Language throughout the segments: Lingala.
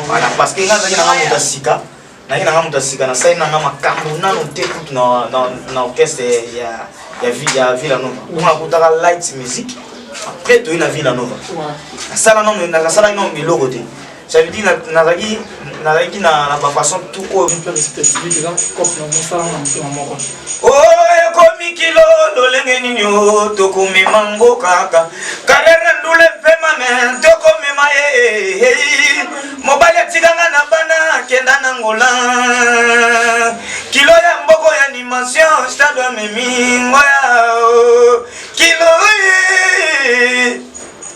Voilà, parce que nga azalaki nanga moto ya sika, nayaki nanga moto ya sika, nasali nanga makambo nano te kutu na orchestre ya Villa Nova. Bongo nakutaka light music, après toye na Villa Nova. Nasala nano, nasalaki nano biloko te. Ça veut dire nazalaki na ba façon tout oyo. Oh, ekomi kilo lolenge nini o tokomema ngo kaka karere ndule mpe mame tokomema ye mobali atikanga na bana akenda na ngola kilo ya mboko ya animation stade amemi ngoya kilo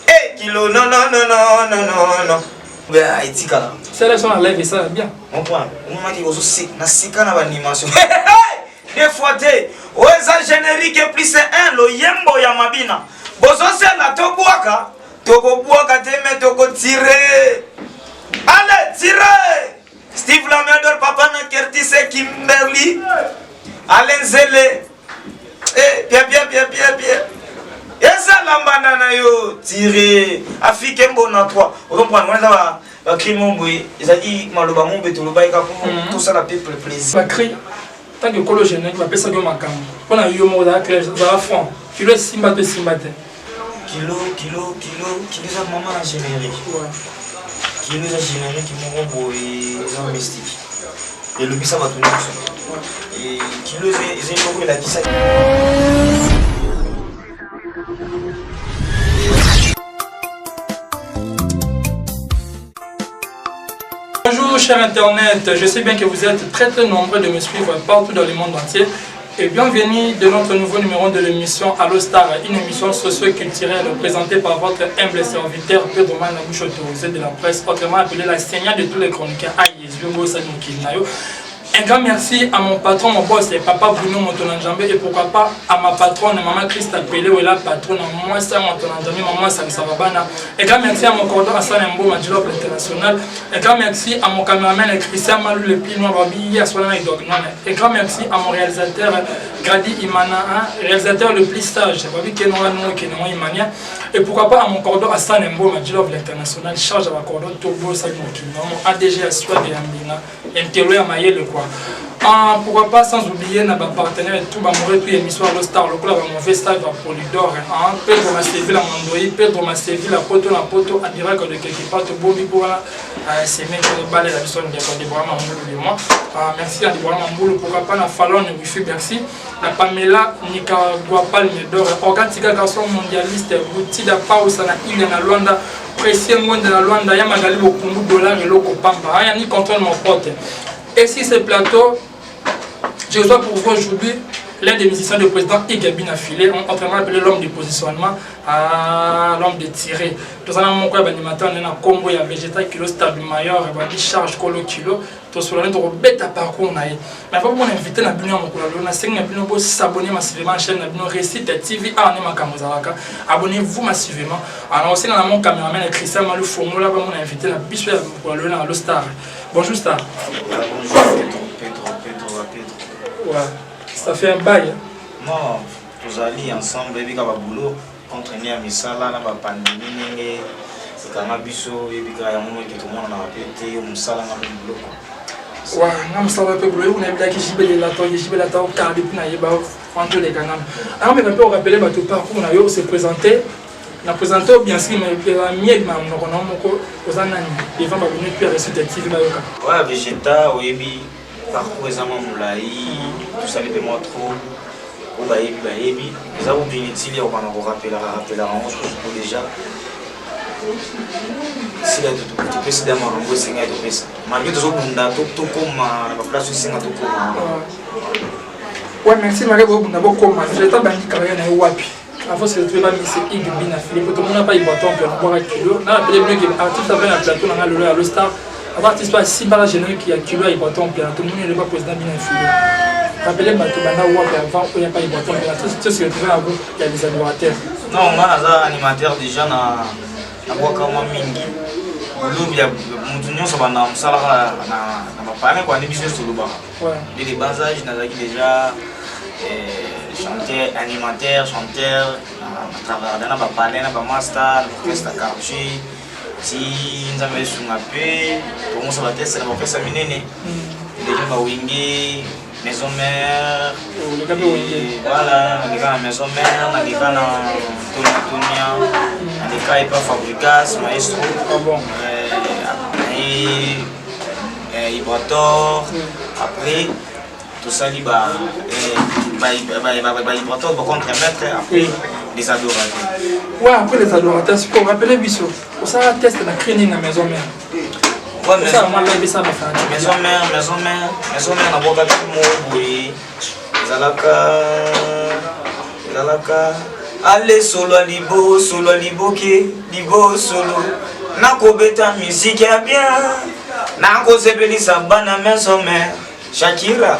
Eh, kilo non non non non non non non. Ba etikala. Sala son live esala bien. Comprends? Omaki ozo na sika na ba animation. Des fois te, oyo eza générique plus 1 loyembo ya mabina. Bozosela tobwaka, tokobwaka te mais tokotire. Allez, tire! Steve Lamedor, papa na Curtis Kimberly, Alain Zele, Eh, bien, bien, bien, bien, bien. Ezala mbanda na yo tire afike mbona 3 okomprendre wana eza bacri mo boye ezalaki maloba mo boye tolobaki kaka mpo tosala peuple plaisir. Bacri tant que kolo générique bapesaki yo makambo mpo na yo moko ozala clair, ozala franc, kilo esimba to esimba te? Kilo, kilo, kilo, kilo eza mama na générique. Kilo eza générique moko boye eza mystique, elobisa bato nyonso. Kilo eza eloko elakisa. Bonjour cher internet, je sais bien que vous êtes très très nombreux de me suivre partout dans le monde entier et bienvenue de notre nouveau numéro de l'émission Allo Star, une émission socio-culturelle présentée par votre humble serviteur Pedro Mana, bouche autorisée de la presse, autrement appelé la seigneur de tous les chroniqueurs. Aïe, un grand merci à mon patron, mon boss, papa Bruno Motonanjambe, et pourquoi pas à ma patronne, maman Christa Pele, ou la patronne, moi ça Motonanjambe, maman Samisababana. Un grand merci à mon cordon Hassan Mbo, Majilop International. Un grand merci à mon caméraman Christian Malou, le plus noir, Babi, Aswana et Dog. Un grand merci à mon réalisateur Grady Imana, hein, réalisateur le plus sage, Babi Kenora Noé Kenora Imania. Et pourquoi pas à mon cordon Hassan Mbo, Majilop International, charge à ma cordon Turbo Salmoki, mon ADG Aswa de Yambina. Intello ya mayele quoi. Ah, pourquoi pas sans oublier na ba partenaire et tout ba mauvais tout émission Allo Star lokola ba mauvais star ba Polydor hein Pedro Masevi la Mandoi Pedro Masevi la poto na poto en direct de quelque part to bombi pour wana c'est mec to balle la biso ndeko de Brahma Mboulou de moi. Ah, merci à Brahma Mboulou, pourquoi pas na Fallon Wifi Bercy na Pamela Nicaragua Palme d'Or Organtika garçon mondialiste Boutida Pausa na Ilha na Luanda Précieux Ngonde na Luanda ya Magali Bokungu dollar eloko pamba aya ni contrôle mon pote. Et si ce plateau je reçois pour vous aujourd'hui l'un des musiciens du président Igabi Nafilé, autrement appelé l'homme du positionnement, ah, l'homme de tirer. Tozana moko ya animateur na kombo ya Vegeta Kilo Star du Mayor, ba charge kolo kilo, tosolani tokobeta parcours na ye. Mais avant mon invité na bino ya mokolo lelo, nasengi na bino bosabonner massivement chaîne na bino Réussite TV, awa nde makambo ezalaka. Abonnez-vous massivement. Alors osenga na mon cameraman Christian Malou Fongola ba mon invité na biso ya mokolo lelo na Allo Star. Bonjour Star. Bonjour Pedro, Pedro, Pedro, Pedro. Ouais, ça fait un bail. Non, tozali ensemble ebika ba boulot contre ni ya misala na ba pandémie ndenge ekanga biso ebika yango moke tomonanaka mpe te yo mosala nga mpe biloko. Wa nga mosala mpe boulot oyo nayebelaki jibelela to jibela to kala depuis nayeba wana toleka nano. Alors mais mpe orapele bato parcours na yo se présenter na présenter bien sûr mais mieux na monoko na moko oza nani devant ba bino puis Réussite TV bayoka. Ouais, Vegeta oyebi parcours eza mwa molai, tosali mpe mwa trop oyo bayebi bayebi eza kutu inutile ya kokanga korapelaka rapelaka yango susu po déjà sila topesi da makambo esengaki topesa malgré tozobunda tokoma na baplace esenga tokoma. Ouais, merci Marie, bobunda bokoma. Vegeta bandi carrière na ye wapi? Avant se retrouver ba Miss Ig Bina Philippe, tout le monde n'a pas eu bâton puis on boit kilo. Na appelé mieux que artiste avait un plateau na lelo ya Star. Avant artiste pas si bala générique ya kilo ya bâton puis tout le monde n'est pas président Bina Philippe. Rappelez bato banda wapi avant oya pas bâton puis tout se retrouver à vous il y a des adorateurs. Non, nga naza animateur déjà na nabwaka mwa mingi lobi ya motu nyonso banda mosalaka na baparent kwa nde biso nyonso tolobaka. Dès le bas âge nazalaki déjà Chanteur, animateur, chanteur, na travaillaka na ba palais na ba master, na orchestre quartier. Ti Nzambe esunga mpe tokomosa ba test na ba orchestre minene. Déjà ba Wenge, Maison Mère. Oleka mpe Wenge. Voilà, naleka na Maison Mère, naleka na Tonia Tonia, naleka epa Fabrigas, Maestro. Ah bon. Et Ibrator. Après tosali ba ba Ibrator, ba contre maître, après les adorateurs. Ouais, après les adorateurs, sikoyo rappele biso osala test na cri nini na Maison Mère? Ouais, osala Maison mwa yebisa bafana. Maison Mère, Maison Mère, Maison Mère, nabwakaki mo boye, ezalaka ale solo ya libo, solo ya liboke, libo solo. Nakobeta musique ya bien, nakosepelisa bana Maison Mère. Shakira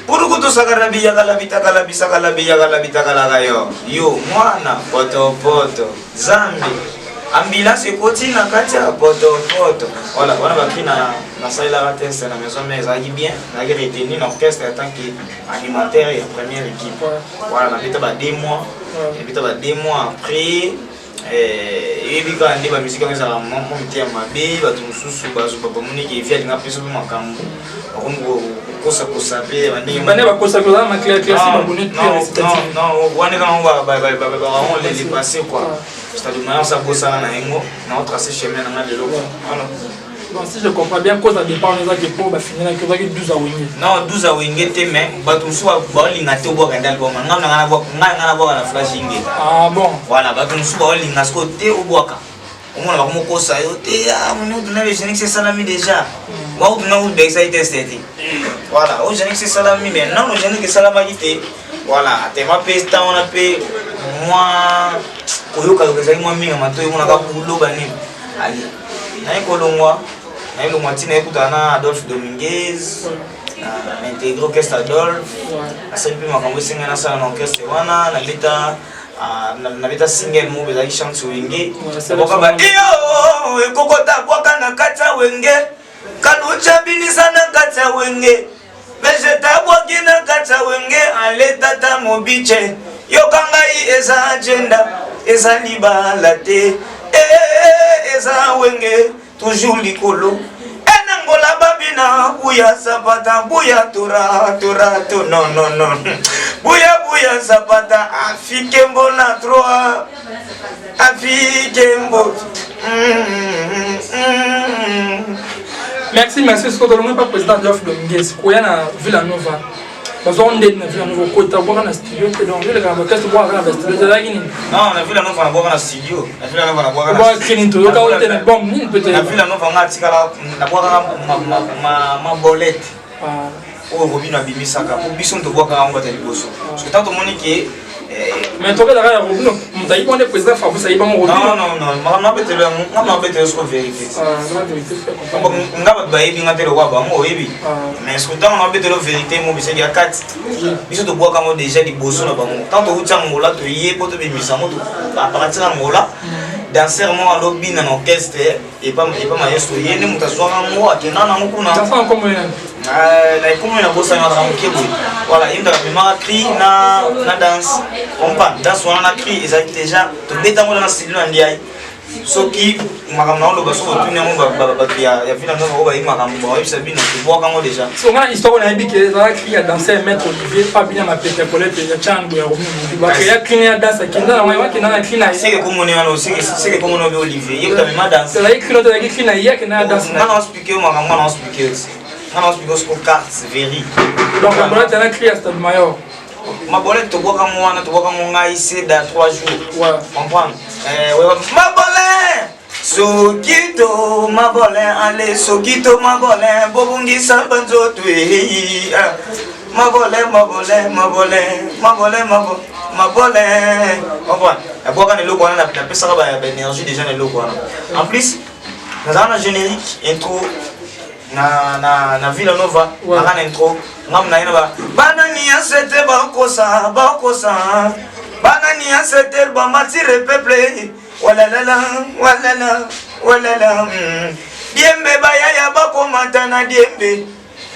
purukutu sakara biyakala bitakala bisakala biyakala bitakalaka yo yo mwana potopoto zambi ambulance ekoti na kati ya potopoto. Voilà, wana ba cri na nasalelaka test na Maison Mère, ezalaki bien, nazalaki retenu na orchestre en tant que animateur ya première équipe. Voilà, nabeta ba 2 mois, nabeta ba 2 mois. Après eyebi kaka nde bamusike yango ezalaka mwa mitema mabe. Bato mosusu bamoniki evi alinga mpe soki makambo bakomi kokosakosa mpe bandenge. Bane bakosaki oza na classique babone. Wana kaka bango le passé quoi, c'est-à-dire maintenant ça bosana na yango na otrace chemin nanga lelo. Voilà. Bon, si je comprends bien, cause ya départ ezaki mpo bafinelaki ozaki 12 a Wenge. Non, 12 a Wenge te, mais bato mosusu baolinga te obwaka nde album. Ngai nanga nabwaka na flash inge. Ah bon. Voilà, bato mosusu baolinga sikoyo te obwaka, omona bakomokosa yo te. Moni otuna générique esalami déjà, wautuna obekisaki test te. Voilà, oyo générique esalami, mais nano générique esalamaki te. Voilà, tema mpe ntan wana mpe mwa koyokayoka ezalaki mwa mingi matoi, omonaka buloba nini. Ali naye kolongwa, naye longwa ntina ekutana na Adolphe Dominguez, na intégré orchestre Adolphe. Asali mpe makambo esengai nasala na orchestre wana. Nabeta single moko ezalaki chance Wenge, boka ba iyo ekokota bwaka na kati ya Wenge, kalucha binisa na kati ya Wenge, Vegeta bwaki na kati ya Wenge. Aletata mobiche, yoka ngai, eza agenda, eza libala te, eza Wenge toujours likolo. Enangola babina buya zapata buya tora tora to non non non buya buya zapata afikembo na 3 afikembo. Merci, merci. Soki tolongi pa président Adolphe Dominguez koya na Villa Nova, bazwaka ndeni na Villa Nova, okota bwaka na studio te? Donc yoleka na baorchestre, bwaka na bastudio, ezalaki nini? Non, na Villa Nova nabwaka na studio, na Villa Nova nabwaka. Obwaka cri nini? Toyoka o te na album nini peut? Na Villa Nova nga atikala nabwakaka mabolete oyo Robino abimisaka po biso tobwakaka yango bato ya liboso, parce que tant tomoni ke Mais tobelaka ya Robino, moto ayibi wana président Fabrice ayibi bango Robino. Non non non, makambo nabetelo yango, nga nabetelo siko vérité. Nga bato bayebi nga te lokwa bango oyebi, mais soki ntango nabetelo vérité mo bisaki ya kati, biso tobwaka yango déjà liboso na bango. Tant touti Angola, toye po tobimisa yango à partir ya Angola. Danser moko alobina na orchestre epa maestro, ye nde moto azwaka yango, akenda nango kuna. Na ekomi na bosangaka moke boye. Voilà, ye moto akamemaka cri na danse, comprendre danse wana na cri ezalaki déjà, tobetango na studio na Ndiaye. Soki makambo na oloba, soki otuni yango bato ya Villa Nova oyo bayebi makambo, bayebisa bino tobwaka yango déjà. So nga histoire nayebi ke ezalaka cri ya danser maître Olivier Fabien Mapete Colette ya Chango ya Romeo bakreya cri ya danse, akenda na wakenda na cri na ye. Seke komoni wana, seke komoni obi Olivier ye kuta danse. Ezalaki cri note, ezalaki cri na ye, akenda na danse. Nga na expliqué yo makambo, nga na expliqué yo, nga na expliqué yo siko carte veri. Donc Mabolete na cri ya Stade Mayor. Mabolete tobwaka ngo wana, tobwaka ngo ngai se dans 3 jours, comprendre mabole soki to mabole ale soki to mabole bobungisa banzoto ei mabole mabole mabole mabole mabole, comprendre. Nabwaka na eloko wana, napesaka baénergie déjà na eloko wana. En plus nazala na générique intro na Villa Nova, naka na intro ngamu na ye na ba banani ya sete bakosa bakosa banani ya sete bamatire peuple walalala walala walala diembe bayaya bakomata na diembe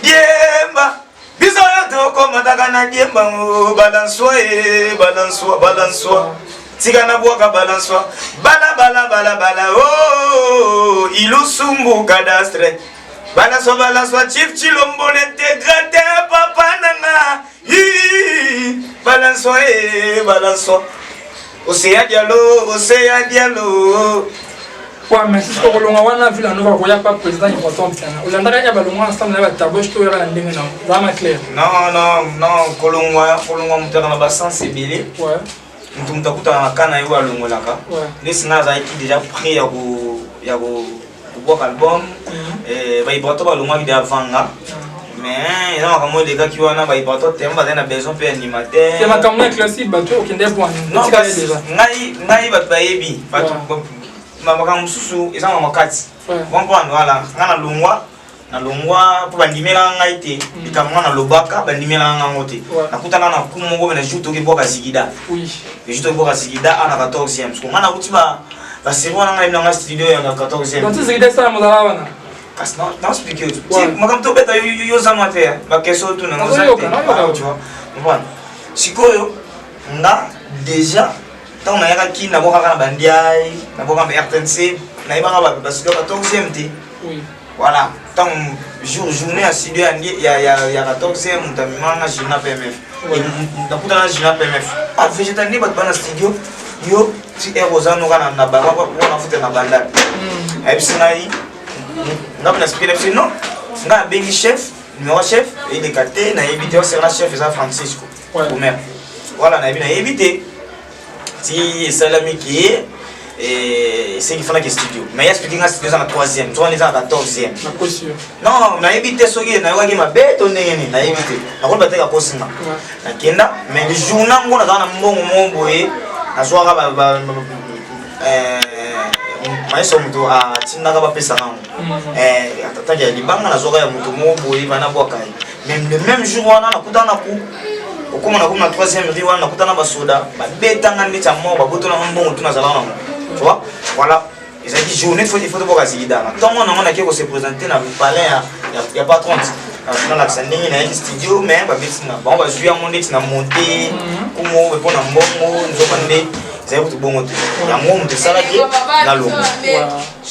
diemba. Biso yo tokomataka na diemba oh, balanswa e balanswa balanswa tika na bwaka balanswa bala bala bala bala oh, ilusumbu cadastre balanswa balanswa chief chilombo l'intégrateur papa nanga balanswa e balanswa Oseya Diallo, Oseya Diallo. Ouais, mais si okolonga wana villa nova koya pa président Ibrator Mpiana. Olandaka ya balongwa ensemble na ba taboche to yaka na ndenge na zama clair. Non non non kolongwa kolongwa moto na ba sens ebele. Ouais. Moto moto akutana na kana yo alongolaka. Ouais. Nesi nga azalaki déjà prêt ya ko ya ko kobwaka album. Eh ba Ibrator balongwaki déjà avant nga. Mais eza makambo elekaki wana ba Ibrator tellement bazali na besoin mpe animateur. C'est makambo ya classique bato okende bwani. Non, ngai ngai bato bayebi bato makambo mosusu eza makambo kati. Comprendre voilà ngai nalongwa nalongwa mpo bandimelaka ngai te mm. likambo ngai nalobaka bandimelaka ngai yango te nakutana na ku moko na jour toki bwaka zigida jour toki bwaka zigida a na 14e siko ngai nakuti baseri wana ngai nanga studio ya na 14e kasi naexplike yo makambo tobeta yo zama te baquestion otuna oza te comprendre sikoyo nga déjà ntango nayakaki nabwakaka na bandiai nabwakaka na rtnc nayebaka bastudio ya 14e te voilà ntango jour journée ya studio ya 14e moto amemaka nga gina pmf nakutana na gina pmf ah végétal nde bato bana studio yo ti ere oza noka na wana futa na bandal hmm. ayebisi ngai nga mpe nasipiki na biso non ngai abengi chef numéro chef eleka te nayebi te osera chef eza francisco omer voilà nayebi nayebi te ti esalami ke esengi fanaki studio mais ye explike nga studio eza na troisième so wana eza na quatorzième non nayebi te soki nayokaki mabe to ndenge nini nayebi te nakoloba te kakosi nga nakenda mais le jour nango nazala na mbongo moko boye nazwaka mayeso moto atindaka bapesaka yango atataki ya libanga nazwaka ya moto moko boye bana bwaka ye mais le même jour wana nakutana na ku okoma nakomi na troisième rue wana nakutana basoda babetanga ndeti ya mort babotolanga mbongo tu nazalaka nango tu vois voilà ezalaki journée faut faut toboka zigida na ntongo nango nake kose présenter na palais ya, ya, ya patron nalakisa ndenge nayaki studio mais babeti na bango bazwi yango ndeti na monte kumo mpo na mbongo nzoka nde ezali kutu bongo te yango moto esalaki na longo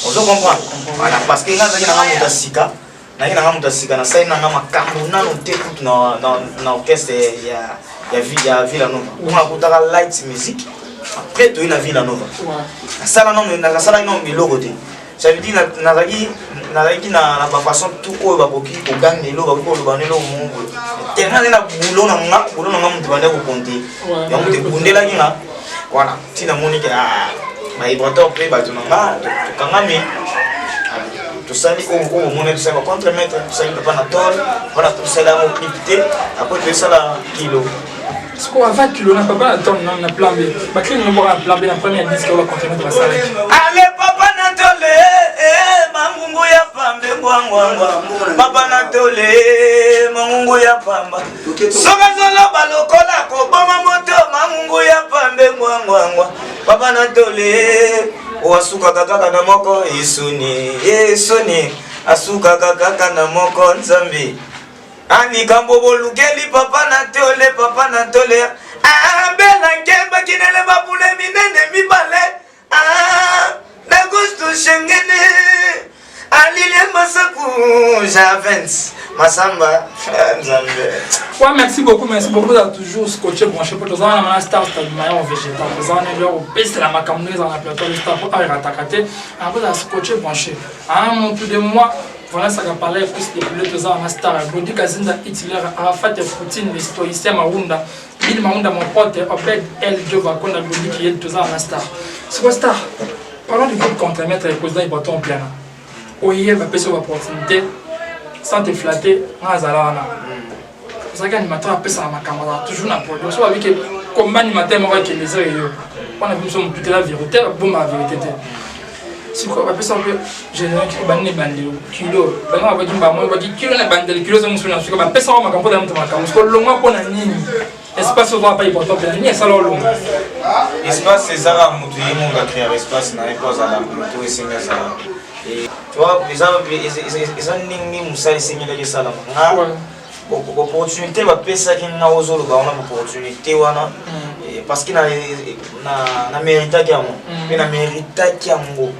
ozo comprendre voilà parce que nga azalaki nanga moto ya sika nayaki nanga moto ya sika nasali nanga makambo nano te kutu na, na, na orchestre ya, ya, ya villa nova bongo nakutaka light music après toye na villa nova nasala nano nasalaki nano biloko te ça veut dire nazalaki nazalaki na bafaçon tout oyo bakoki koganga eloko bakoki koloba na eloko moko boye tellement azali na boulot na nga boulot na nga moto banda kokonte yango moto ebundelaki nga voilà ntina moni ke ah, baibrator mpe bato na nga tokangami tosali oyo oyo omoni tosali ba contre maître tosali papa na tol wana tosali yango clip te après toyesala kilo sikoyo avant kilo na papa na tol na plan b bakili na bwaka na plan b na première disque oyo ba contre maître basalaki ale papa na tole eh, mangungu ya pambe ngwangwangwa papa na tole mangungu ya pamba soki azoloba lokola koboma moto mangungu ya pambe ngwangwangwa papa na tole oasukaka kaka na moko esoni esoni asukaka kaka na moko nzambe alikambo bolukeli papa na tole papa na tole abela nkemba kinele babule minene mibale Dagusto Shengene Alilia Masaku Javens Masamba Nzambe. Ouais, merci beaucoup, merci beaucoup. Vous êtes toujours scotché, branché pour tous. On a un star, star du maillot végétal. Vous avez un au peste la makamou, dans la plateau de star pour aller attaquer. Vous êtes scotché, branché. À un moment de moi, voilà ça va parler plus de plus de un star. Glody Kazinda, Hitler, Arafat, Poutine, les stoïciens, Marounda. Bill Maunda mon pote, Obed El Joe Vakonda Glody qui est toza na star. C'est star. Parlons du groupe contre-maître et président Ibraton Piana. Oye bapesi yo opportunité sans te flatter nga azala wana. Ozalaki animateur apesaka makambo azala toujours na podium. So babi ke komba animateur moko akende eza yo. Wana biso motu te la vérité, bomba la vérité te. Sikoyo bapesa mpe générique banini ebandeli kilo bango babaki mbamo baki kilo na ebandeli kilo eza mosusu na suka bapesaka makambo mpo na moto makambo siko longwa mpo na nini espace oza pa important mpe nini esala olonga espace ezaka moto ye moko acréer espace na ye mpo azala moto esengi azala tu vois eza ndenge mosala esengelaki esalama nga. Opportunité bapesaki nga, ozoloba wana opportunité wana parce que na méritaki yango, mpe na méritaki yango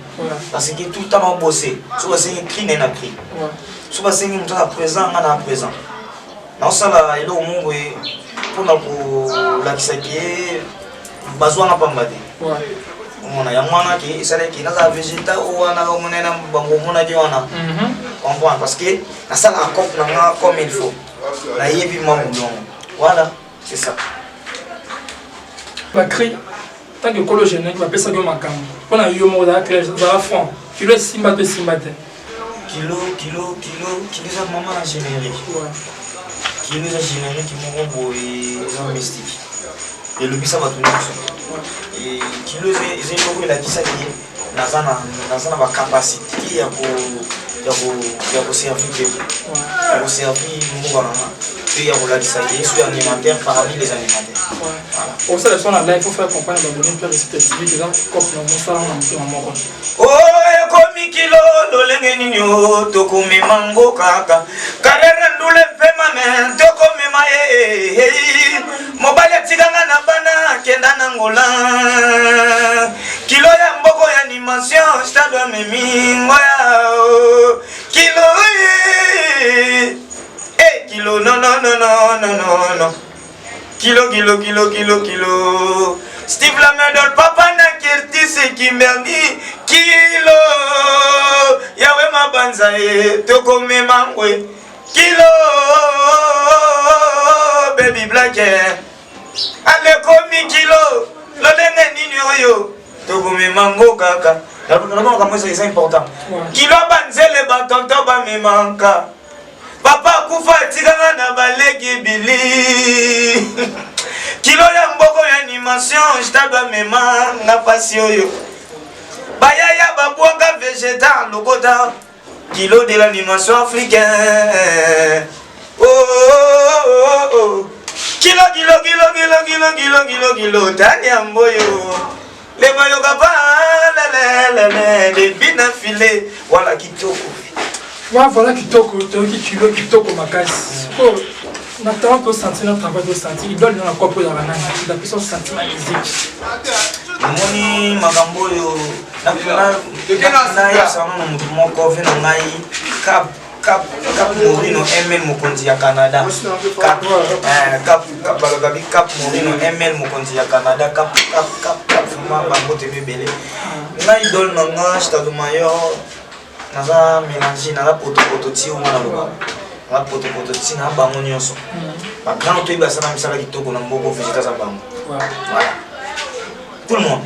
parce que tout le temps naobose. So basengi cri naye na cri, so basengi moto na présent, nga na présent. Naosala eloko moko boye mpona kolakisaki ye bazwanga pamba te. Omona yango wana ke esalaki nazala végéta o wana, omona na bango, omonaki wana, comprendre, parce que nasalaka cope na nga comme il faut, nayebi mwa molongo. Voilà, c'est ça. Bacri tant que kolo générique bapesaki yo makambo mpona yo moko, ozala clair, ozala franc, kilo esimba to esimba te? Kilo, kilo, kilo, kilo eza mama na générique. Kilo eza générique moko boye, eza mystique, elobisa bato nyonso. Kilo eza eloko elakisaki naza na bacapacité ya koservir peuple, ya koservir mboka nanga, mpe ya kolakisa ye so animateur parmi les animateurs. Voilà. Osala so na live, faut faire comprendre baboni mpe respect civique, eza cope na mosala na motema moko. O ekomi kilo lolenge nini o tokomema ngo kaka karere ndule mpe mame tokomema ye. Mobali atikanga na bana, akenda na Ngola. Kilo ya mboko ya animation, stade amemi ngoya kilo e kilo. Non, non, non, non, non, non, non. Kilo, kilo, kilo, kilo, kilo. Steve Lamedol, papa na Kirtis Kimberly. Kilo yawe mabanza ye tokomema ngwe kilo. Baby Black alekomi kilo lolenge nini oyo tokomema ngo kaka. Nalobaka mo eza important. Kilo banzele batonto bamemaka, papa akufa atikanga na baleki bili. Kilo ya mboko ya animation, stade amema nga pasi oyo bayaya babwaka végétal lokota. Kilo de l'animation africaine, oh, oh, oh, oh. Kilo, kilo, kilo, kilo, kilo, kilo, kilo, kilo tani ya mboyo lemayoka pa lelelele debi na file wala kitoko. Wa voilà, kitoko, toyoki kilo kitoko makasi. Sikoyo na talent tosentir, na travail tosentir, idole na kopo ezalaka nani napesa osentir na musique? Omoni makambo oyo nayebisa nano motu moko ve na ngai, Cap, Cap, Cap Morino ML, mokonzi ya Canada. Cap, Cap, Cap, balobabi Cap Morino ML, mokonzi ya Canada. Cap, Cap, Cap, Cap, vraiment bango temi ebele. Ngai idole na nga Stade Mayor. Naza mélange, naza potopoto ti onga naloba, naza potopoto ti na bango nyonso. Bagrand toyebi basala misala kitoko na mboko, végéta aza bango. Voilà, tout le monde.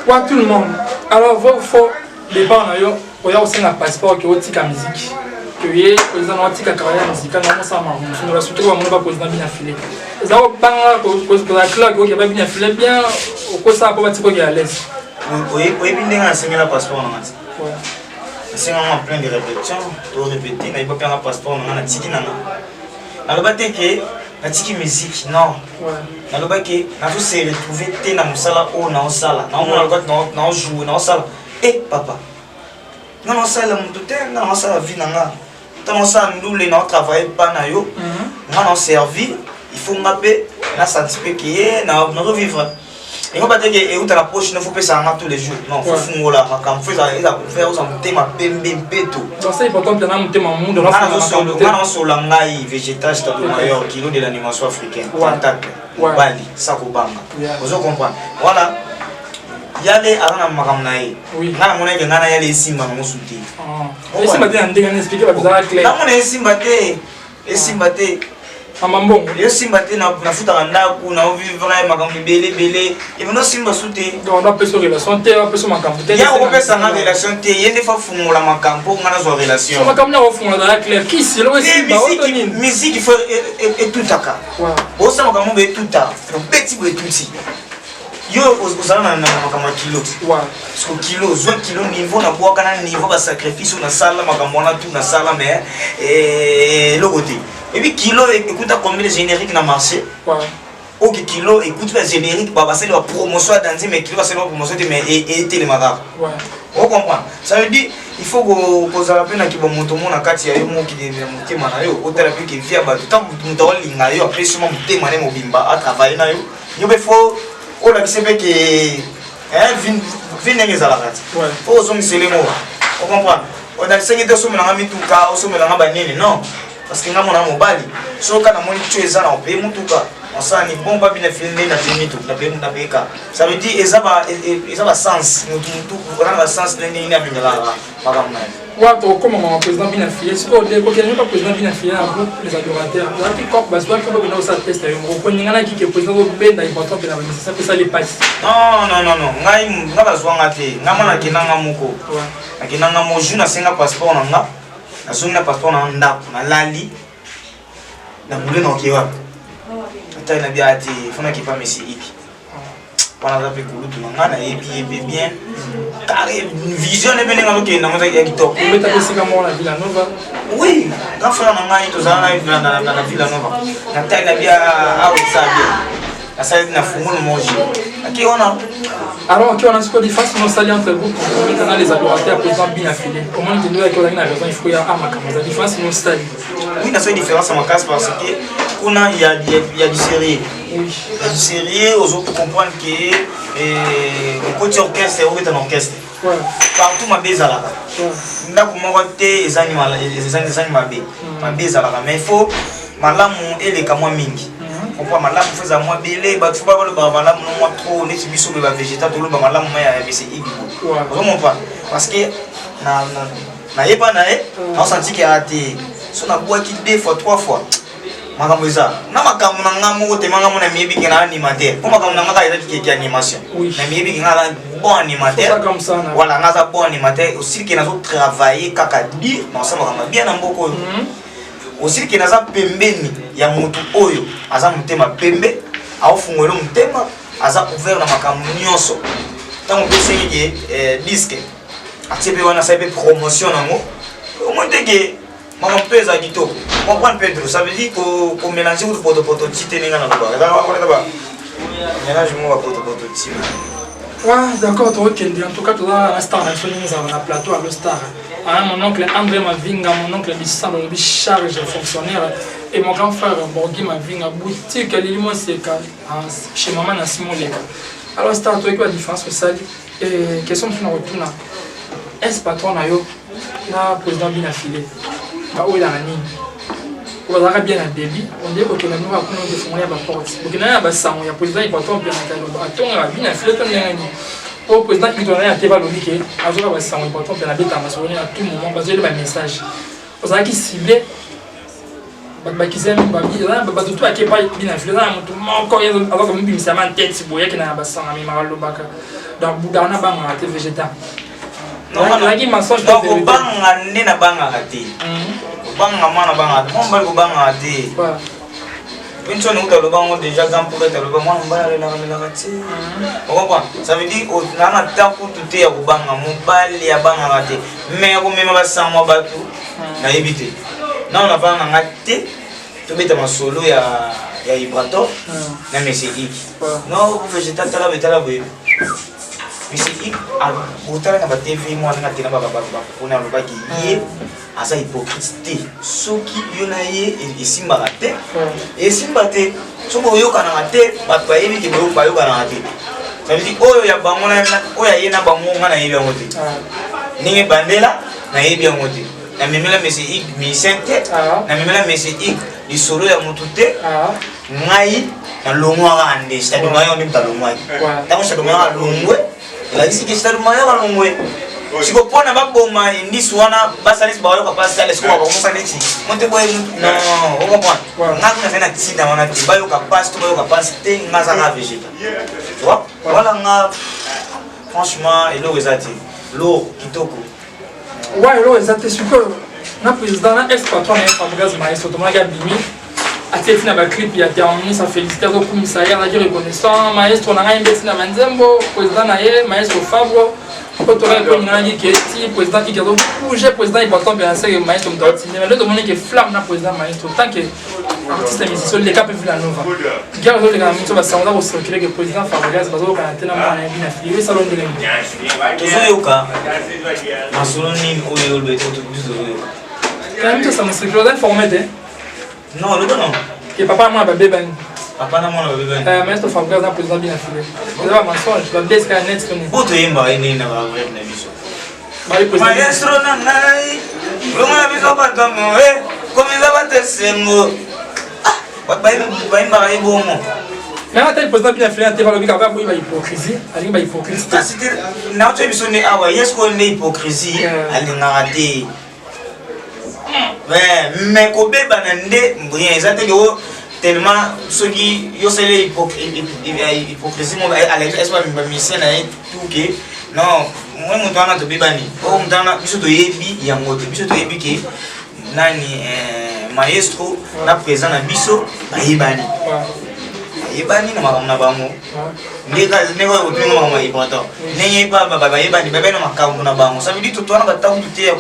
Ouais, tout le monde. Alors vrai ou faux, départ na yo oya kosenga passeport ke otika musique, ke ye président na otika carrière musicale na mosala makambo mosusu, surtout bamona baprésident bina file eza kobanga kozala clair ke oke babina file bien, okosala mpo batika oke à l'aise? Oyebi ndenge nasengela passeport na nga ti nasenganga en plein de répétition, to répété, nayebi mpe yanga passeport na nga natiki nanga. Naloba te ke natiki musique, non. Naloba ke nazo se retrouver te na mosala oyo naosala, naomona lokati naojoue, naosala e papa nga naosala moto te, nga naosala vie na nga. Ntango naosala ndule, naotravaille pa na yo, nga naoservir, il faut nga mpe nasanti mpe ke nazovivre. Yango bateke euta na poche no, faut pesaka nga tous les jours, non. Faut fungola makambo, faut eza ouvert, oza motema pembe mpeto. Nga naosola ngai végétage Stade Mayor, kilo de l'animation africaine, tentacle mobali sa kobanga, ozo comprendre. Voilà, yale aza na makambo na ye. Nga namonaki ngai na yale esimba nango su te. Namona esimba te, esimba te. Mama mbongo. Esimba te, nafutaka ndako, naovivre makambo ebele ebele, ebino osimba su te. Donc bapesa relation te, bapesa makambo te. Ya kopesanga relation te, ye nde fa fungola makambo mpo nga nazwa relation. Makambo na kofungola zala clair, kisi eloko esimba oto nini? Musique faut etutaka, osala makambo boye, etuta, obeti boye, etuti yo, ozala na makambo ya kilo. Parce que kilo, ozwa kilo, niveau nabwaka na niveau basacrifice oyo nasala, makambo wana tu nasala, mais eloko te. Ebi kilo ekuta combien de générique na marché? Oke kilo ekuti ba générique, basali ba promotion ya danse, mais kilo basali ba promotion te, mais etelema kaka. Ocomprendre? Ça veut dire Il faut kozala mpe na kibomoto mo na kati ya yo mokili ya motema na yo, otala mpe ke vie ya bato. Ntango moto aolinga yo, apesi ma motema ne mobimba, atravaille na yo, yo mpe faut olakise mpe ke vie ndenge ezalaka ti faut ozongisele mo, ocomprendre? Onasengi te osomelanga mituka, osomelanga banini, non, parce que nga mona mobali, soki namoni tio eza na opeye mutuka, osala ni bon babi na fili nde na peye mituka, na peye ka. Ça veut dire eza basens, mutu mutu oza na basens ndenge nini amemelaka makambo na ye. Wa tokomama président Bina File. Sikoyo kokende pa président Bina File na groupe Les Adorateurs, ozalaki cop, bazwaki mpo bakenda kosala test ya yo moko, koninganaki ke président obenda important mpe na bamusicien mpe esali mpasi? Non, non, non, non, ngai nga bazwanga te. Nga mwana nakendanga moko, nakendanga mo jour nasenga passeport na nga, nazongi na passeport na ndako, nalali na bule, na oke wapi, atali na bia te, fo nakepa mesi iki wana aza mpe kulutu na nga, nayebi ye mpe bien, carré vision ne mpe ndenge azokende nango ya kitoko. Obetaka esika moko na Villa Nova. Oui, grand frère na ngai, tozala na Villa Nova. Natali na bia awa eza bien, nasali na fungulu moji ake wana. Alors oki wana, sikoyo différence nosali entre groupe Compromis na Les Adorateurs, président Bina File, omoni kende oyaki, ozalaki na raison, il faut ya a makambo eza différence nosali? Oui, nasali différence ya makasi, parce que kuna y a du sérieux. Y a du sérieux, ozo comprendre ke okoti orchestre, obeta na orchestre. Partout mabe ezalaka, ndako moko te ezangi mabe. Mabe ezalaka, mais il faut malamu eleka mwa mingi, comprend? Malamu faut ezala mwa bele, bato faut balobaka malamu no mwa trop, neti biso boye bavégéta, toloba malamu ma ya bese ibibo, ozomompa, parce que nayeba na ye, naosanti ke aa te, so nabwaki deux fois, trois fois, makambo eza na makambo na nga moko tema. Nga mo na miyebi ke na animateur, mpo makambo na nga kaka ezaki keke animation. Na miyebi ke nga aza bon animateur, voilà, nga aza bon animateur aussi, ke nazotravaille kaka dire, naosala makambo bien na mboka oyo aussi, ke naza pembeni ya motu oyo aza motema pembe, aofungwela motema, aza ouvert na makambo nyonso. Ntango mpe esengi ke disque atie mpe wana, asali mpe promotion nango, omoni te ke makambo mpe eza kitoko, comprendre Pedro? Ça veut dire komélange kutu potopoto ti te, ndenge na lobaka, eza ba mélange moko bapotopoto ti. Ouais, d'accord, tokende. En tout cas, toza na star na biso ndenge ezalaka na plateau Allo Star. Ah, mon oncle André Mavinga, mon oncle Bissalo, lobi charge fonctionnaire, et mon grand frère Borgui Mavinga, boutique Lili Moseka, chez maman na Simon Leka. Alors star, toyoki ba différence osali. Et question mosusu na kotuna, est patron na yo na président Bina File baoyelaka nini? Bazalaka bien na début, onde kokenda bino kaka kuna, odefongola ya baporte, bokenda na basango ya président Ipaton mpe na atongaka Bina File to ndenge nini? Po président Ito na ye ate balobi ke azoka basango Ipaton mpe nabetaka masolo à tout moment, bazoyeli bamessage, ozalaki ciblé, bato bakizami, bato to akepa Bina File, eza na motu moko aza komibimisa ma tete boye, akenda na basango, amemaka, alobaka. Donc budaka na bangaka te, végétal ezalaki mensonge? Kobanga nde nabangaka te, kobanga mwana bangaka te, mwa mobali kobangaka te. Mpe nso nauta aloba yango déjà, grand prophète aloba mwana mobali alelaka lelaka te, ocomprendre? Ça veut dire naa na temps kutu te ya kobanga, mobali abangaka te. Mais ya komema basango ya bato, nayebi te, nano navanda na nga te, tobeta masolo ya Ibrator na monsieur Ik. Non, végétal, tala boye, tala boye, monsieur Ik botala na batv mwana nga tena bakona, alobaki ye aza hypocrite te. Soki yo na ye esimbaka te, esimba te. Soki oyokanaka te, bato bayebi ke bayokanaka te. Ça veut dire oyo ya bango, oyo aye na bango, nga nayebi yango te. Ndenge bandela, nayebi yango te. Namemela monsieur Ik musicien te, namemela monsieur Ik lisolo ya motu te. Ngai nalongwaka nde Shadomayor, nde moto alongwaki. Ntango Shadomayor alongwe, elakisi ke Shadomayor alongwe. Siko mpona baboma indisi wana, basalisi bayoka basala siko bakomosa neti mote boye. Non, ocomprendre? Nga kuna azali na ntina wana te, bayoka pasi to bayoka pasi te, nga aza nga végéta, tu vois? Voilà, nga franchement eloko eza te, lourd, kitoko. Wa eloko eza te. Sikoyo na président na ex patron na ye Fabrice Maestro, tomonaki abimi, atie ntina baclip ya Terminus, afélicité, azokumisa ye, azalaki reconnaissant. Maestro na ngai mbeti na banzembo, président na ye maestro Fabro. Po toka ekoninganaki ke ti président Ike azobouge, président Ibrator mpe naseke maestro moto atindi. Mais lelo tomoni ke flamme na président maestro, tant que artiste musicien oleka mpe Villa Nova, guerre ezoleka na miso, basango za kocircule ke président Fabregas bazokokana te na mwana ya Bina Fili. Esalo ndenge nini? Tozoyoka masolo nini oyo olobi? Biso tozoyoka. Kana miso sango circule, oza informé te? Non, loba non. Ke papa na mwana babebani. Papa na mwana babebani. Maestro Fabregas na président Bina Fili, eza ba mensonge, babesi kaka net toni. Po toyembaka ye ndenge na barep na biso. Bali président. Maestro na ngai, longo na biso bato moe komeza bato esengo. Bato bayembaka ye bongo. Mais ata président Bina Fili te, balobi kaka boyi ba hypocrisie, alingi ba hypocrite te. Kasi te, nauti biso nde awa ye sikoyo nde hypocrisie alingaka te. Mais kobebana nde rien eza te ke tellement soki yosali hypocrisie moko, alakisi bamusicien na ye tuke. Non, moi moto wana tobebani, oyo moto wana biso toyebi yango te. Biso toyebi ke nani, maestro na président na biso bayebani, bayebani na makambo na bango. Ndenge oyo kotunga makambo ya Ibrator, ndenge bayebani, bayebani na makambo na bango. Ça veut dire totowana batango te ya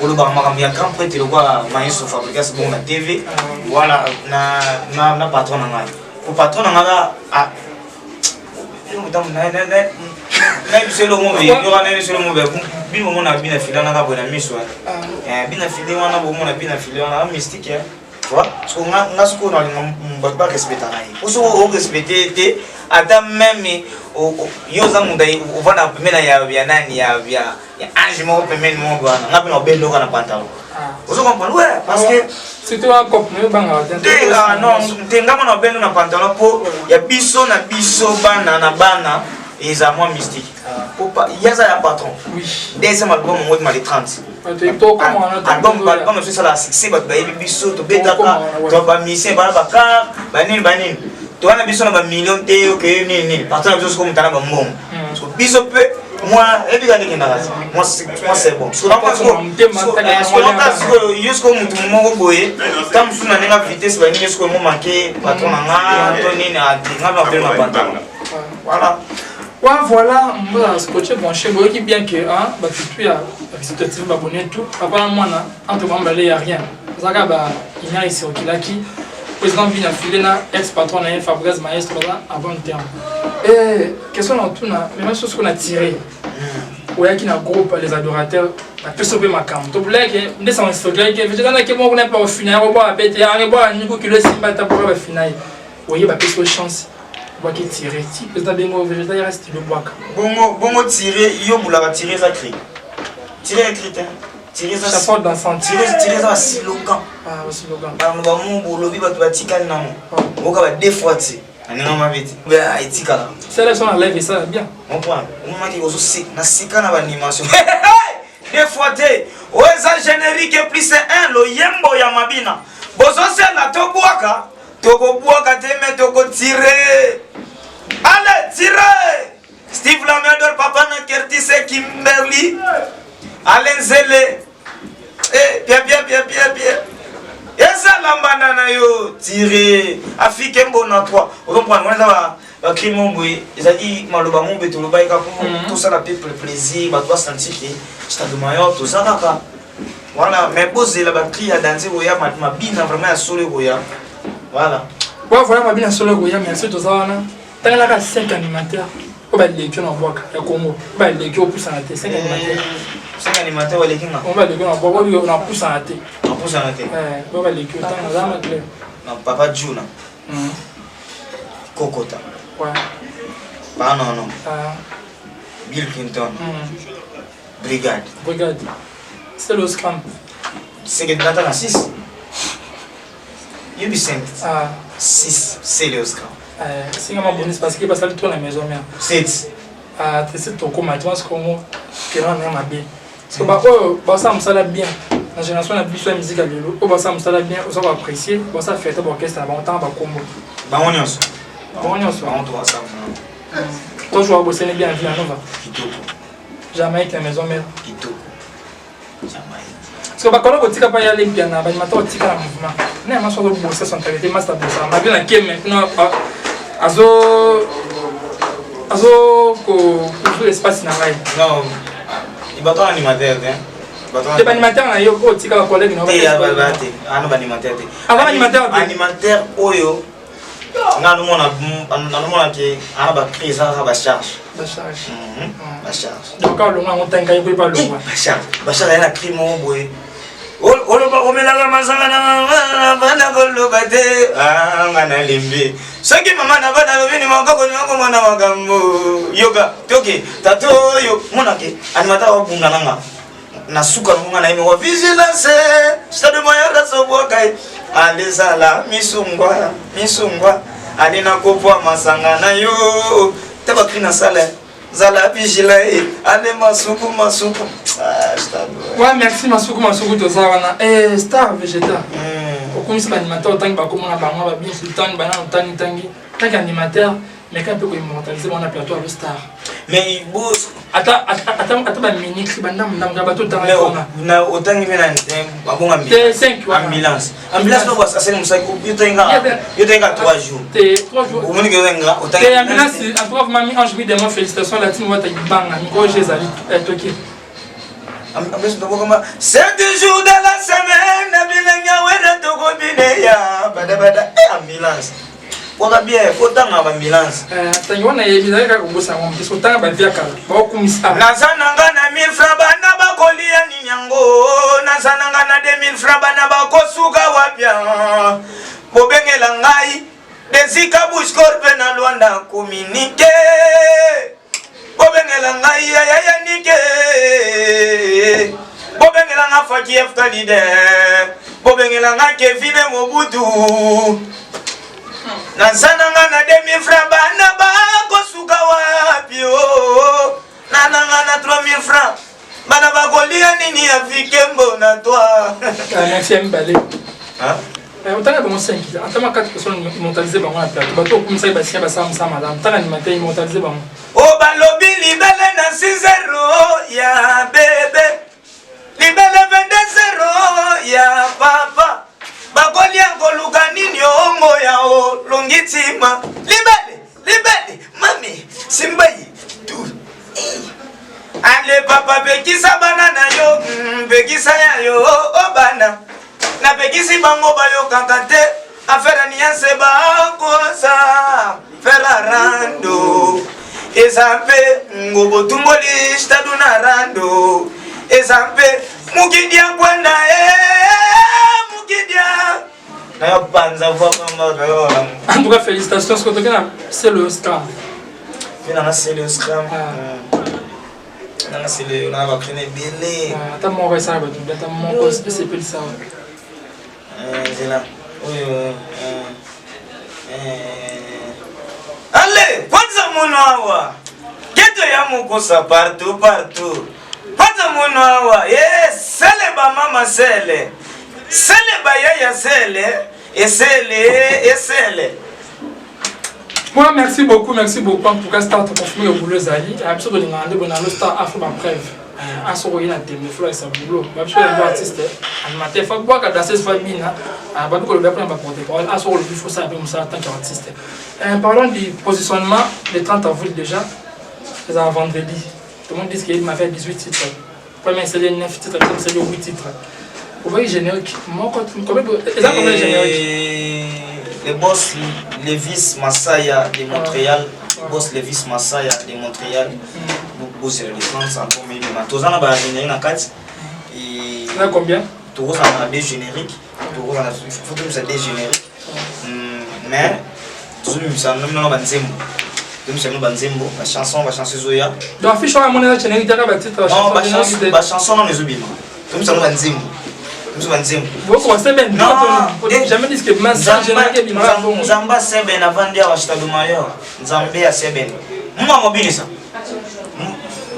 kolobaka makambo ya grand prêtre lokwa maestro Fabregas bongo na TV wala na patron na ngai. Po patron na ngai na biso eloko mo yoka na biso eloko mo bino bomona Bina File wana kaka boye na miso. Bina File wana, bomona Bina File wana mystique, tu vois. Parce que nga sikoyo nalinga bato barespectaka ye, po soki orespecte te, ata même yo oza moto ovanda pembeni ya nani, ya ange moko pembeni moko wana, nga mpe na obendoka na pantalon. Ozo comprendre? Ouais, parce que surtout wana cop no ebangaka. Te, non te, nga mona obendo na pantalon mpo ya biso na biso bana na bana eza mwa mystique. Ye aza ya patron. Deuxième album yango ebima le 30. Album, album mosusu esalaka succès, bato bayebi biso, tobetaka bamusicien bana bacar banini banini, towana biso na bamillion te. Oke nini nini, patron na biso sikoyo moto ana bambongo, biso mpe mwa ebika ndenge ndaka. Moi c'est bon. Sikoyo yo sikoyo motu moko boye, ta mosusu na ndenge vitesse banini, sikoyo mo manque patron na nga to nini, nga mpe na pantalon, voilà. Ouais, voilà, moi, scotché branché, boyoki bien que hein, bato tu ya récitatif babone tout, papa na mwana entre bango bale ya rien. Ezalaka ba image ecirculaki, président Bina File na ex patron na ye Fabregas maestro baza à bon terme. Et question na tuna, même chose qu'on a tiré. Oyaki na groupe Les Adorateurs, bapesi mpe makambo tobulaki nde sango ecirculaki vegetanaki moko kuna mpe bafina yango bwa babete yango bwa niku kilo esimba ata boka bafina ye oye, bapesi yo chance, bwaki tire ti président bengo végétal yaka studio bwaka. Bongo bongo tire yo bulaka, tire eza cri, tire écrit te, tire eza chapeau dansante. Tire eza baslogan. Ah, baslogan. Baloba mo bolobi, bato batikali nango oyoka ba deux fois te na ndenge mabe te, etikala. Sélection na live esala bien. Comprendre, omomaki ozo na sika na baanimation deux fois te, oyo eza générique plus 1 loyembo ya mabina. Bozosela tobwaka, tokobwaka te, me tokotire. Ale tire Steve Lamedor, papa na Kertise Kimberly Alenzele. Eh, bien bien bien bien bien, ezala mbanda na yo tire afike mbona 3. Ozomprendre, wana eza bacri mo boye, ezalaki maloba mo boye tolobaki kaka po tosala peuple plaisir, bato basentir ke Stade Mayor toza kaka voilà. Mais bozela bacri ya danse koya, mabina vraiment ya solo ekoya, voilà. Ouais, voilà, mabina solo ekoya. Merci, toza wana. Tangelaka 5 animateurs oyo baleki na bwaka ya Congo, oyo baleki opusana te, 5 animateurs. 5 animateurs baleki nga? Oyo baleki na bwaka oyo napusana te. Napusana te. Oyo baleki otanga aza na clair. Na papa Juna Kokota, Panono, Bill Clinton, Brigade. Brigade, c'est le scam. Seke nata na 6, yebi 5, 6, c'est le scam. Singama bonus parce que basali to na maison mère. 7. Tese tokóma ti parce kongo terrain na mabe, parce que baoyo basala mosala bien na génération na biso ya musique ya lelo, oyo basala mosala bien, oza koapprécier, basala fierté baorchestre na bango. Ntanga bakombo. Bango nyonso. Bango nyonso. Bango tobasala. Toujours bosene bien Villa Nova. Kitoko. Jamaïque na maison mère. Kitoko, Jamaïque. Parce que bakolo kotika pa ya lempia na baanimateur kotika na mouvement na ya maso azobosa centralité master bosa mabe na keme kuna azo azo kocouvrir espace na ngai. Non. Bato animateur te. Te baanimateur na yo oyo otika bacollègue na te te ana baanimateur te. Aza animateur te. Animateur oyo nga nomona nanomona ke ana bacrise aka bacharge. Bacharge. Bacharge. Donc alongwa yango ntangi kai koyeba longwa. Bacharge. Bacharge aye na cri moko boye. Oloba omelaka masanga na bana koloba te nga nalembi soki mama na bana alobi ni makoko niokomona makambo yoka toke tata oyo monake animateur abunda nanga na suka nango nga na ye moko vigilance stade moyaka sobwaka ye alezala misungwa misungwa ale nakopwa masanga na yo te bakri na sale zala vigilant ye ale masuku masuku. Ah, stade. Ouais, merci masuku masuku toza wana. Eh, star végétal. Okomisi baanimateur otangi bakomona bango babinsu tangi banana otangi tangi tangi animateur mais quand mpe koimmortaliser bango na plateau alo star. Mais bo Ata ata ata ata baministre bandamu ndamu kaka bato otanga wana. Na otangi mpe na babonga te 5 wana. Ambulance, ambulance moko asali mosaki yo toyenga 3 jours. Te 3 jours. Omoni ke oyenga otangi te ambulance. En tout cas mami Ange Midemo, félicitations la team wata ibanga mikolo je ezali toki. Ambulance tokokoma 7 jours de la semaine na bilenge wera tokobineya badabada. Eh, ambulance waka bien fotanga baambulance. Tangi wana yebi ezali kaka kobosa yango mpe otanga bavia kala baokumisa. Naza nanga na 1000 francs, bana bakolia nini yango? Naza nanga na 2000 francs, bana bakosuka wapia? Bobengela ngai desika bushkor mpe na Lwanda communique. Bobengela ngai yaya yanike. Bobengela nga Faki FK leader. Bobengela nga Kevine Mobutu. Naza nanga na 2000 francs, bana bakosuka wapi? O na nanga na 3000 francs, bana bakolia nini? Ya fikembo na toi. Merci ya mibale. Otanga bango 5 ata ma 4 personnes immortaliser bango na plateau bato okumisaki basia basala mosala malamu ntanga animateur immortaliser bango. O balobi libele na 6 ya bebe, libele 22 ya papa, bakolia koluka nini? Ongo ya olongi ntima libele libele mami simbai tu. Ale papa, pekisa bana na yo, pekisa ya yo o bana napekisi bango bayokaka te affaire nianse bakosa ferarando eza mpe ngobotumboli stadu na rando eza mpe mukidia kwenda e mukidia nayo panza voix pamba. En tout cas, félicitations. Ce que tu c'est le scram. Mpe nanga sele scram, nanga sele nanga bakrene ebele. Ata moko esala bato bien, ata moko esepelisa. Nzela oyo ale kwanza muno awa keto ya mokosa partout partout kwanza muno awa ye sele bamama sele sele bayaya sele esele esele. Moi, merci beaucoup, merci beaucoup. En tout cas, Star, tu confirmes le boulot, Zali. Biso tolingaka nde bona lo star afro bapreuve asoko ye na tembe flo esa boulot babiso yango artiste animateur fa bwaka danseuse fa bina babi koloba mpona baporte parole asoko olobi fo sala mpe mosala tant qu'artiste. Parlons du positionnement le 30 avril déjà, c'est un vendredi. Tout le monde dit qu'il m'avait 18 titres. Premier c'est 9 titres, deuxième c'est 8 titres. Vous voyez générique moko combien eza combien générique? Le boss Levis Masaya de Montréal, boss Levis Masaya de Montréal, bozela le 30 album ebima. Toza na bagénérique na kati. Na combien? Tokozala na deux génériques, tokozala faut tobimisa deux génériques, mais tozobimisa nano banzembo, tobimisa bino banzembo, bachanson, bachanson ezoya. Donc affiche wana mona générique taka batitre. Bachanson nano ezobima, tobimisa no banzembo, tobimisa banzembo. Jamais disque générique ebimaka bongo. Nzambe aseben avandi awa stade mayor, nzambe aseben muma mobinisa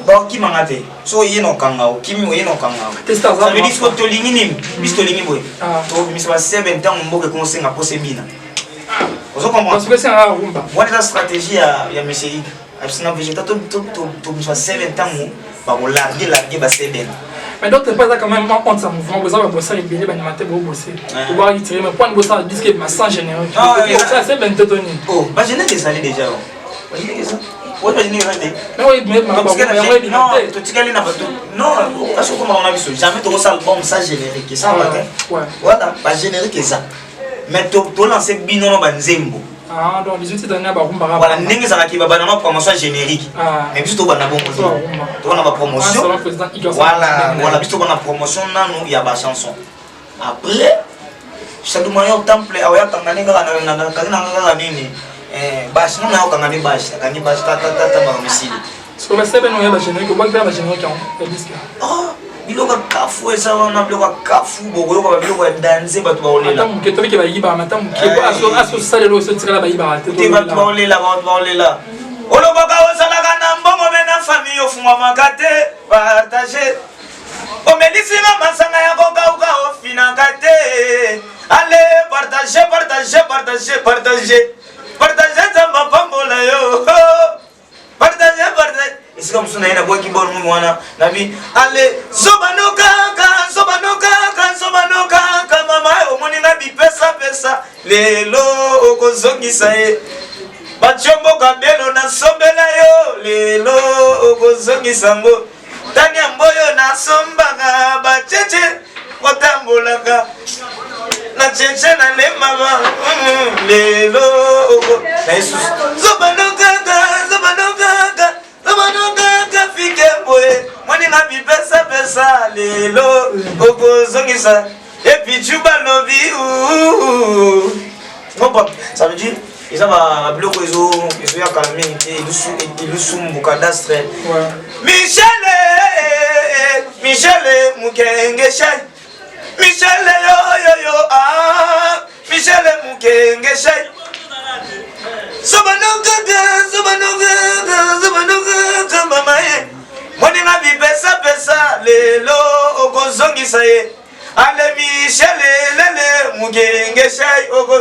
bakimanga te. So oye na okanga okimi oye na okanga. Ça veut dire soki tolingi nini, biso tolingi boye, tobimisa baseben ntango mboka ekomosenga mposa ebina. Ozo comprendre? Wana eza stratégie ya monsieur Ig abisina végéta. Tobimisa baseben ntango bakolarge large baseben. Mais d'autre part, eza quand même honte sa mouvement boza babosala ebele baanimateur bobose obwaki tiré mais poine bosala disque ma sans générique, c'est ben totoni. Bagénérique ezali déjà, bagénérique eza. Oimagine eza te. Totikali na bato non, kasi okomaka na biso jamais tokosala album sans générique, eza te. Wana ba générique eza, mais tolance bino na banzembo. Ah, donc 18 titres na barumba. Voilà, ndenge ezalaki babanda na promotion générique, mais biso tobanda bongo te, tobanda bapromotion. Voilà, biso tobanda promotion nanu ya bachanson, après Shadumayor Temple aoyakanga nde kaka kangi nanga kaka nini bâche nga nayokanga nde bâche, akangi bâche tatatata, makambo esili. Siko basebene oya bagénérique, obwaki mpe bagénérique yango ya disque? Biloko ya kafu eza wana, biloko ya kafu, bokoyoka babiloko ya danse, bato baolela. Moke tobiki bayibaka mata moke, asosalela oyo sotikala bayibaka te. Te, bato baolela, bato baolela. Olobaka ozalaka na mbongo, me na famille ofungwamaka te. Partage, omelisinga masanga ya kokauka, ofinaka te. Ale, partage, partage, partage, partage, partage, Nzambe apambola yo. Partage, partage. Esika mosusu na ye nabwaki bon momi wana nabi ale zobano kaka, zobano kaka, zobano kaka. Mama, omoninga bipesapesa, lelo okozongisa ye. Batiomboka belo nasombela yo, lelo okozongisa ngo. Tani ya mboyo nasombaka, bacece kotambolaka na cece na lemama, lelo na yesusu zobano kaka, zobano kaka, zobano kaka. Fike boye moninga bipesapesa, lelo okozongisa. Epichu balobi comprendre, ça veut dire eza babiloko ezoyaka mingi te. Ilusumbu cadastre, Michel, Michel Mukenge Shai, Michel yoyoyo, ah, Michel Mukenge Shai. Zobanokaka, zobanokaka, zobanokaka. Mama ye moninga bipesapesa, lelo okozongisa ye. Ale Michel lele Mukenge Shai oko.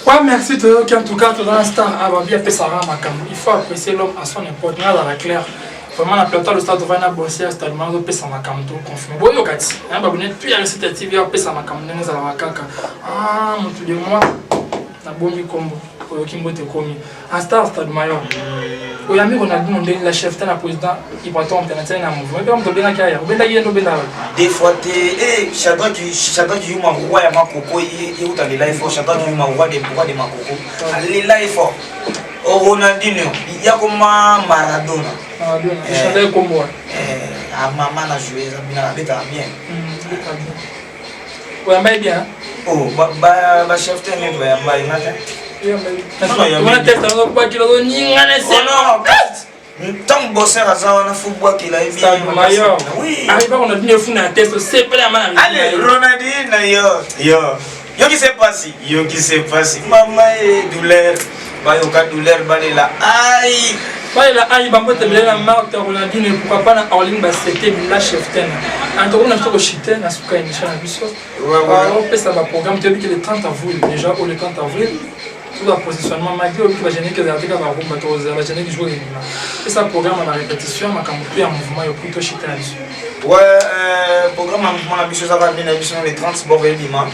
Ouais, merci toyoki. En tout cas, toza na star ababi apesaka makambo. Il faut apprécier l'homme à son époque. Nga azala clair vraiment na plateau le stade tovandi na bossier stade ma azopesa makambo, toconfirme. Boyoka ti babone tu ya Recite TV, apesa makambo ndenge ezalaka kaka. Ah, motu de moi, nabombi kombo, oyoki mbote ekomi en star stade mayor. Oyambi Ronaldinho ndenge la chef te na président Ibraton mpe na tiani na mouvement mpe moto obengaki aya, obendaki ye nde obendaka. Des fois te. Shadrack, Shadrack Yuma, roi ya makoko, euta lela ye fort. Shadrack Yuma, roi de makoko, alela ye fort. Ronaldinho ya koma Maradona. Shadrack kombo. Mama na joué eza bina, abetaka bien. Oyamba ye bien. Oh, bachef te nde bayamba ye nga te. Wana tete azobwakela, ozoningana. Ntango bosser aza wana, fo bwakela ye. Mayor arriva, Ronaldinho efuna ya test, osepela yama na. Ale Ronaldinho, yo yo, yoki se pasi, yoki se pasi, mama e douleur, bayoka douleur, balela ai. Balela ai. Bambote ebele na Marthe, Ronaldinho, pourquoi pas na Orline Basete la cheftaine. En tout cas, na biso koshite na suka émission na biso, opesa baprogramme. Toyebi ke le 30 avril déjà, o le 30 avril toza positionnement malgré oyoki bagénérique ezala te kaka barumba, tozala bagénérique jour ebima. Pesa programme ya barépétition, makambo to ya mouvement yo, plutôt chite na biso. Ouais, programme ya mouvement na biso ezaka nde na biso le 30 boko ebima.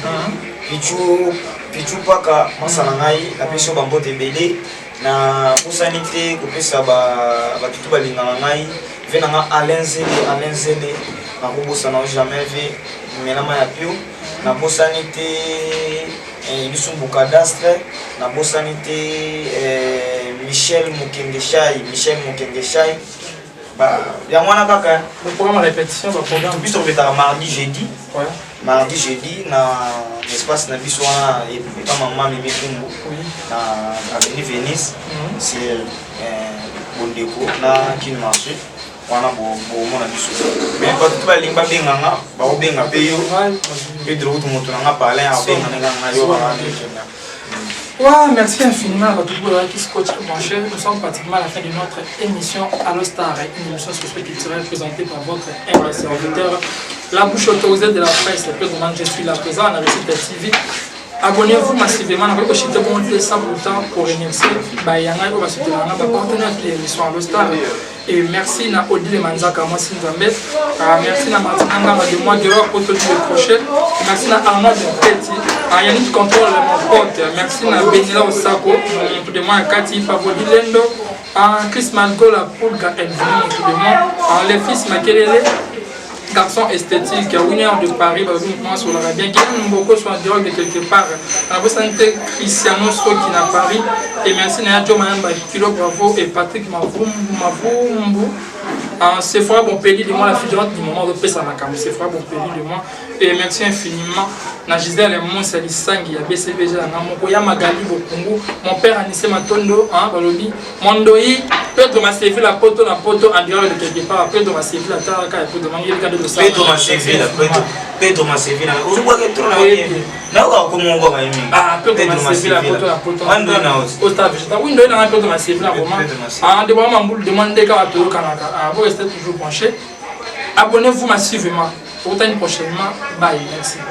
Pichu, Pichu Paka, masa na ngai, napesi yo bambote ebele. Na posani te kopesa bato to balingaka ngai. Ve na nga Alain Zele, Alain Zele, nakobosana yo jamais. Ve melama ya pio, nabosani te. Lusumbu cadastre, nabosani te. Michel Mokenge Shai, Michel Mokenge Shai, yango wana kaka. Programme répétition, baprogramme. Biso tobetaka mardi, jeudi, mardi, jeudi na espace na biso wana epa mama Mimi Kumbu na avenue Venise, c'est Bondeko na Kin Marché wana bomona biso. Mais bato to balingi babenganga, bakobenga mpe yo Pedro kutu, moto nanga parlin abenga ndenge yo wana. Ouais, merci infiniment à tout le monde qui scotche branché. Nous sommes pratiquement à la fin de notre émission Allo Star, une émission socio-culturelle présentée par votre humble serviteur, la bouche autorisée de la presse. Présentement, je suis là présent à la Recette TV. Abonnez-vous massivement, na koki bon te sans pourtant pour remercier bayanga oyo basoutenanga, bapartenaire de l'émission Allo Star. Et merci na Odile Manzaka, mwasi Nzambe. Merci na Martin Anganga de moi de l'or pour tout le crochet. Merci na Arnaud de Petit. Yannick contrôle mon pote. Merci na Benila Osako, de moi Kati Pavodi Lendo. Ah, Chris Malgola Pulga Elvin moto de moi. Ah, les fils Makelele, garçon esthétique, winner de Paris, balobi moto asolaka bien. Guillaume Mboko soit en direct de quelque part. Nabosani te Cristiano Soki na Paris. Et merci na ya Joe Mayamba Kilo Bravo et Patrick Mavumbu Mavumbu. Ah, Sephora Bonpeli de moi, la figurante du moment, ozopesa makambo. Sephora Bonpeli de moi. Et merci infiniment na Gisèle Monsa Lisangi ya BCBG na nga moko ya Magali Bokungu, mon père Anissé Matondo, hein, balobi Mondoi, Pedro Masevila poto na poto en dehors de quelque part, Pedro Masevila talaka ya Pedro Mangeli kade de Pedro Masevila, Pedro Pedro Masevila, ozobwaka trop na ye. Nayoka komoko kaka ye mingi. Ah, Pedro Masevila poto na poto. Wando na osi. Osta végétal. Oui, ndoyi na nga Pedro Masevila vraiment. Ah, de vraiment mbulu demande kaka toyokanaka. Ah, vous restez toujours branchés. Abonnez-vous massivement. Tokutani prochainement. Bye. Merci.